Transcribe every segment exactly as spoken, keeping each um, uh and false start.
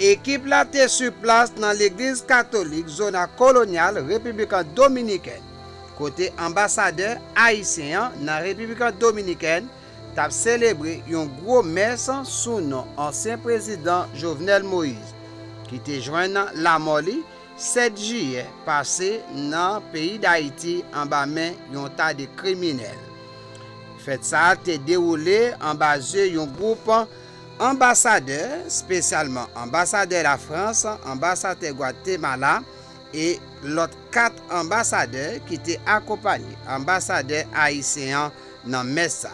Ekip la te sou plas nan legliz katolik Zona Kolonyal, Repiblik Dominikèn, kote anbasadè ayisyen an nan Repiblik Dominikèn t ap selebre yon gwo mès sou non ansyen prezidan Jovenel Moïse, ki te jwenn lanmò li sèt jiyè pase nan peyi Dayiti anba men yon ta de kriminèl. Fèt sa a te dewoule anba zye yon gwoup anbasadè, espesyalman anbasadè Lafrans, anbasadè Gwatemala e lòt kat anbasadè ki te akonpanye anbasadè ayisyen an nan mès sa.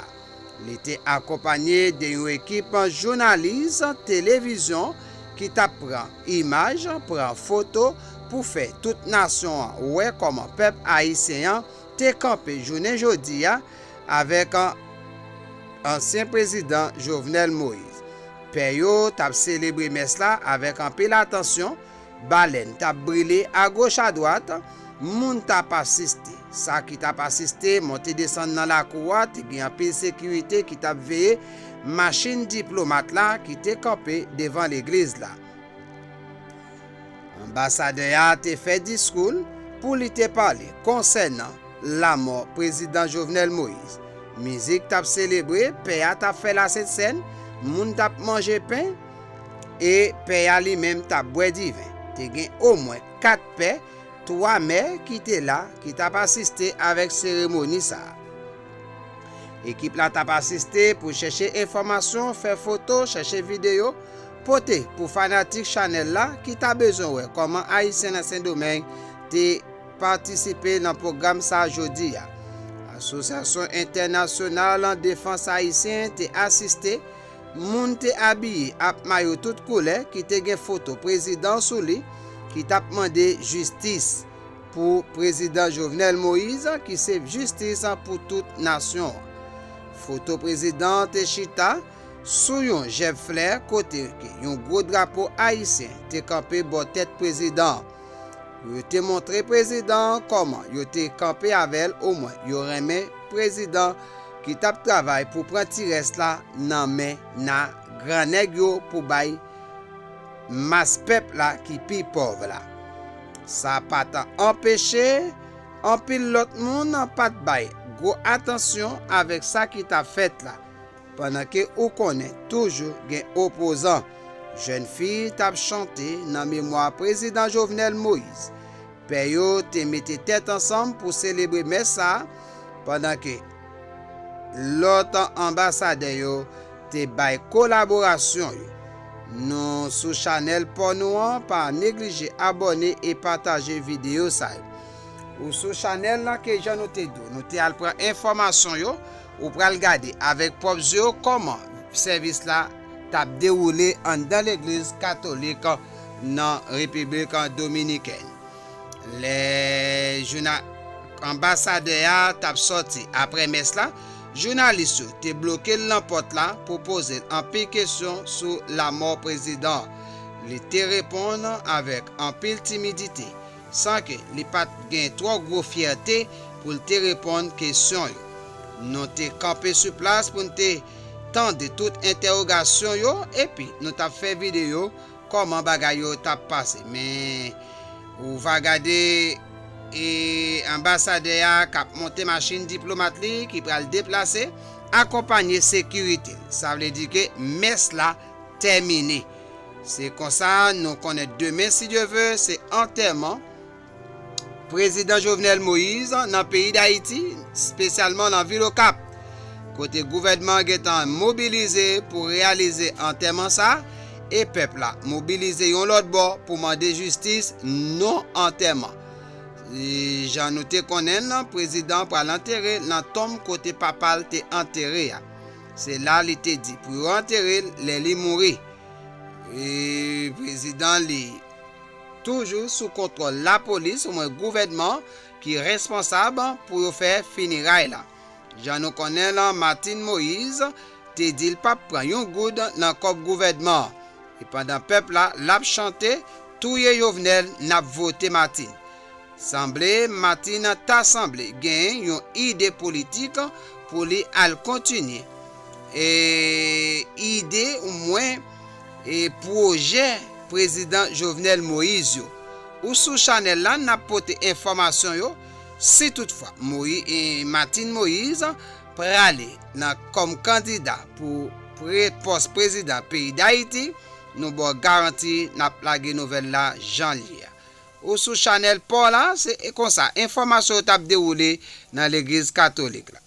Li te akonpanye de yon ekip jounalis televizyon ki t ap pran imaj, pran foto pou fè tout nasyon an wè kòman pèp ayisyen an te kanpe jounen jodi a avèk ansyen prezidan Jovenel Moïse. Pè yo t ap selebre mès la avèk anpil atansyon, balèn t ap brile agoch adwat, moun t ap asiste. Sa ki t ap asiste monte desann nan lakou a, te gen anpil sekirite ki t ap veye machin diplomat la ki te kanpe devan legliz la. Anbasadè a te fè diskou l pou li te pale konsènan lanmò prezidan Jovenel Moïse. Mizik t ap selebre, pè a t ap fè lasentsèn, moun t ap manje pen e pè a li menm t ap bwè diven. Te gen omwen kat pè, twa mè ki te la, ki t ap asiste avèk seremoni sa a. Ekip la t ap asiste pou chèche enfòmasyon, fè foto, chèche videyo, pote pou fanatik chanèl la ki ta bezwen wè kòman Ayisyen nan Sendomeng te patisipe nan pwogram sa a jodi a. Asosyasyon Entènasyonal Defans Ayisyen te asiste. Moun te abiye ak mayo tout koulè ki te gen foto prezidan sou li, ki t ap mande jistis pou prezidan Jovenel Moïse, ki se jistis pou tout nasyon an. Foto prezidan an te chita sou yon jèb flè kote ke yon gwo drapo ayisyen te kanpe bò tèt prezidan an. Yo te montre prezidan an kòman yo te kanpe avè l, omwen yo renmen prezidan ki t ap travay pou pran ti rès la nan men nan gran nèg yo pou bay mas pèp la ki pi pòv la. Sa pa t anpeche anpil lòt moun pa t bay gwo atansyon avèk sa ki t ap fèt la, pandan ke ou konnen toujou gen opozan. Jèn fi t ap chante nan memwa prezidan Jovenel Moïse. Pè yo te mete tèt ansanm pou selebre mès sa a, pandan ke lòt anbasadè yo te bay kolaborasyon yo. Nou sou chanèl pa nou an, pa neglije abòne e pataje videyo sa yo. Ou sou chanèl lan ke jan nou te di w, nou te al pran enfòmasyon yo, ou pral gade avèk pwòp zye w kòman sèvis la t ap dewoule anndan legliz katolik nan Repiblik Dominikèn. Lè jounan anbasadè a t ap sòti apre mès la, jounalis yo te bloke l nan pòt la pou poze l anpil kesyon sou lanmò prezidan an. Li te reponn avèk anpil timidite, san ke li pa t gen twò gwo fyète pou l te reponn kesyon yo. Nou te kanpe sou plas pou n te tande tout entèwogasyon yo, epi nou t ap fè videyo kòman bagay yo t ap pase. Men, ou va gade, e, anbasadè a k ap monte machin diplomat li ki pral deplase, akonpanye sekirite l. Sa vle di ke mès la tèmine. Se konsa, nou konnen demen, si Dye ve, se antèman prezidan Jovenel Moïse nan peyi Dayiti, espesyalman nan vil Okap, kote gouvènman an gentan mobilize pou reyalize antèman sa, e pèp la mobilize yon lòt bò pou mande jistis non antèman. E jan nou te konnen l, prezidan an pral antere nan tonm kote papa l te antere a. Se la li te di pou yo antere l lè li mouri. E prezidan li toujou sou kontwòl lapolis, omwen gouvènman ki responsab pou yo fè fineray la. Jan nou konnen l, Martine Moïse te di l p ap pran yon goud nan kòb gouvènman an. E pandan pèp la, l ap chante, "Touye Jovenel, n ap vote Martine." Sanble Martine ta sanble gen yon ide politik pou li al kontinye, e, ide, omwen, e, pwojè Prezidan Jovenel Moïse yo. Ou sou chanèl la, n ap pote enfòmasyon yo. Si toutfwa Moyi-, e, Martine Moïse prale nan kòm kandida pou pre-, pòs prezidan peyi Dayiti, nou ba w garanti n ap lage nouvèl la jan l ye a. Ou sou chanèl pa w la, se konsa enfòmasyon yo t ap dewoule nan legliz katolik la.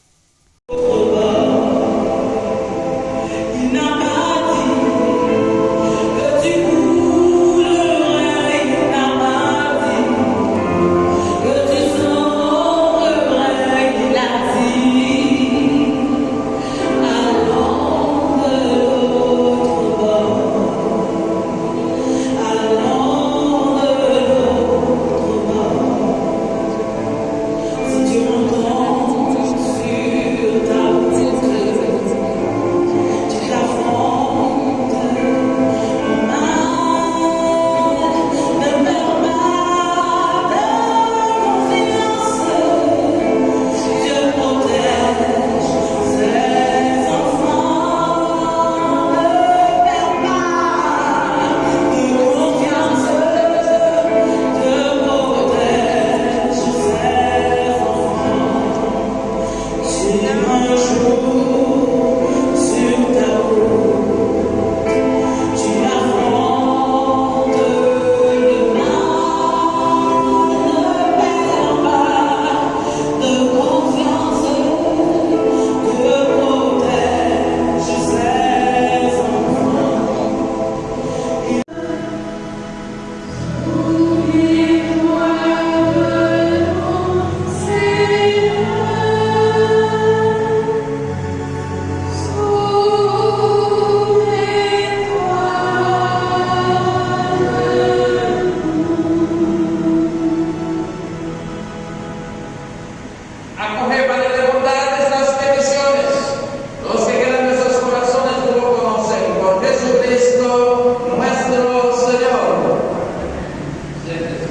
Acoge para el levantar estas peticiones los que quedan en nuestros corazones y lo conocen por Jesucristo nuestro Señor. Siéntese.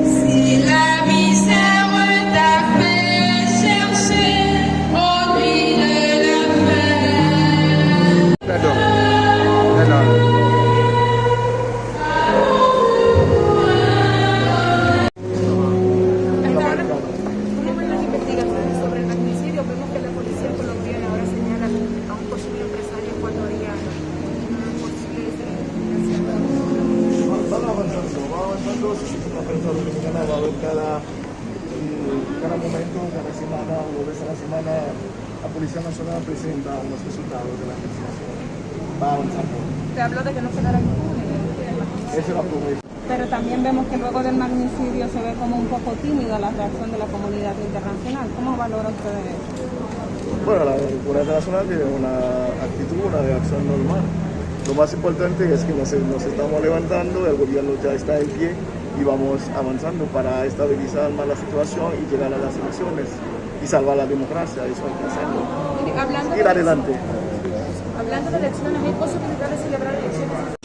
Si la misère t'a fait chercher au nuit de la faim. Perdón. Perdón. Una de las investigaciones sobre el magnicidio, vemos que la policía colombiana ahora señala a un posible empresario ecuatoriano. Vamos avanzando, vamos avanzando. Si se está pensando que mañana va a haber cada, eh, cada momento, cada semana, o dos veces a la semana, la Policía Nacional presenta unos resultados de la investigación. Va avanzando. Te habló de que no quedará impune. Esa es la promesa. Pero también vemos que luego del magnicidio se ve como un poco tímida la reacción de la comunidad internacional. ¿Cómo valora usted eso? Bueno, la comunidad internacional tiene una actitud, una reacción normal. Lo más importante es que nos, nos estamos levantando, el gobierno ya está en pie y vamos avanzando para estabilizar más la situación y llegar a las elecciones y salvar la democracia, eso hay que hacerlo. Mire, hablando Ir de adelante. Hablando de elecciones, ¿hay posibilidad de celebrar elecciones?